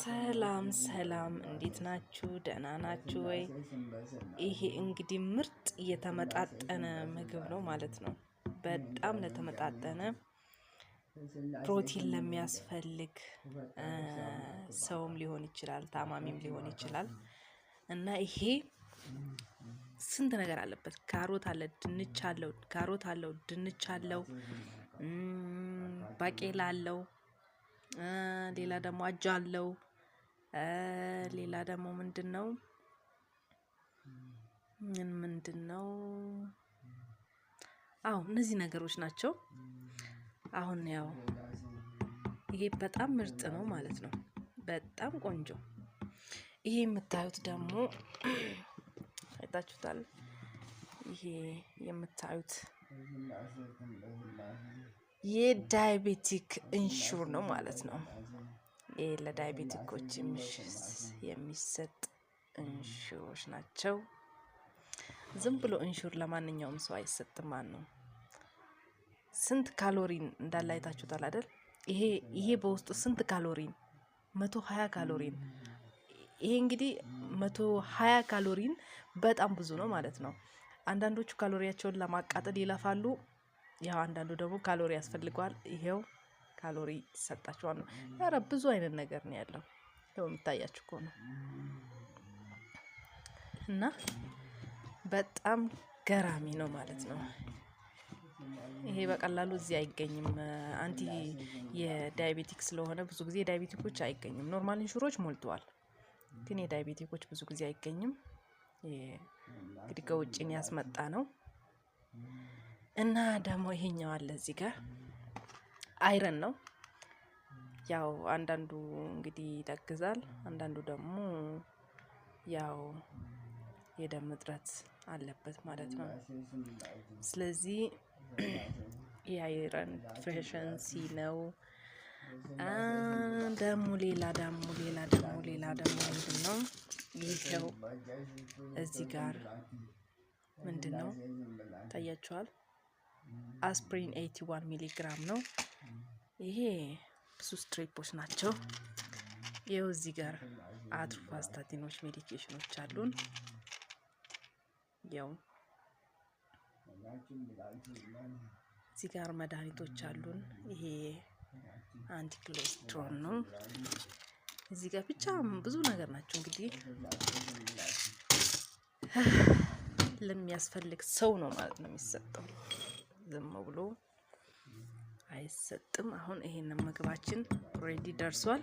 ሰላም ሰላም፣ እንዴት ናችሁ? ደህና ናችሁ ወይ? ይሄ እንግዲህ ምርጥ የተመጣጠነ ምግብ ነው ማለት ነው። በጣም ለተመጣጠነ ፕሮቲን ለሚያስፈልግ ሰውም ሊሆን ይችላል፣ ታማሚም ሊሆን ይችላል። እና ይሄ ስንት ነገር አለበት። ካሮት አለ፣ ድንች አለው፣ ካሮት አለው፣ ድንች አለው፣ ባቄላ አለው፣ ሌላ ደግሞ አጃ አለው። ሌላ ደግሞ ምንድን ነው? ምን ምንድን ነው? አዎ፣ እነዚህ ነገሮች ናቸው። አሁን ያው ይሄ በጣም ምርጥ ነው ማለት ነው። በጣም ቆንጆ። ይሄ የምታዩት ደግሞ አይታችሁታል። ይሄ የምታዩት የ diabetic Ensure ነው ማለት ነው። ይሄ ለ diabetic ኦች የሚሰጥ Ensure ኦች ናቸው። ዝም ብሎ Ensure ለማንኛውም ሰው አይሰጥም ማለት ነው። ስንት ካሎሪን እንዳለ አይታችሁታል አይደል? ይሄ በውስጡ ስንት ካሎሪን? 120 ካሎሪን። ይሄ እንግዲህ 120 ካሎሪን በጣም ብዙ ነው ማለት ነው። አንዳንዶቹ ካሎሪያቸውን ለማቃጠል ይለፋሉ። ያው አንዳንዱ ደግሞ ካሎሪ ያስፈልገዋል። ይሄው ካሎሪ ይሰጣቸዋል ነው። ኧረ ብዙ አይነት ነገር ነው ያለው። ይኸው የሚታያችሁ እኮ ነው። እና በጣም ገራሚ ነው ማለት ነው። ይሄ በቀላሉ እዚህ አይገኝም። Anti የ diabetic ስለሆነ ብዙ ጊዜ diabetic ኦች አይገኙም። Normal Ensure ኦች ሞልተዋል፣ ግን የ diabetic ኦች ብዙ ጊዜ አይገኝም። እንግዲህ ከውጭ ያስመጣ ነው። እና ደግሞ ይሄኛው አለ እዚህ ጋር፣ iron ነው። ያው አንዳንዱ እንግዲህ ይጠግዛል፣ አንዳንዱ ደግሞ ያው የደም እጥረት አለበት ማለት ነው። ስለዚህ የ iron deficiency ነው። ደግሞ ሌላ ደግሞ ሌላ ደግሞ ሌላ ደግሞ ምንድን ነው? ይሄው እዚህ ጋር ምንድን ነው ታያችኋል? አስፕሪን 81 ሚሊግራም ነው። ይሄ ብዙ strip ኦች ናቸው። ይኸው እዚህ ጋር atorvastatin ኦች medication ኦች አሉን። ያው እዚህ ጋር መድኃኒቶች አሉን። ይሄ anti cholesterol ነው። እዚህ ጋር ብቻ ብዙ ነገር ናቸው። እንግዲህ ለሚያስፈልግ ሰው ነው ማለት ነው የሚሰጠው። ዝም ብሎ አይሰጥም። አሁን ይሄንን ምግባችን ready ደርሷል።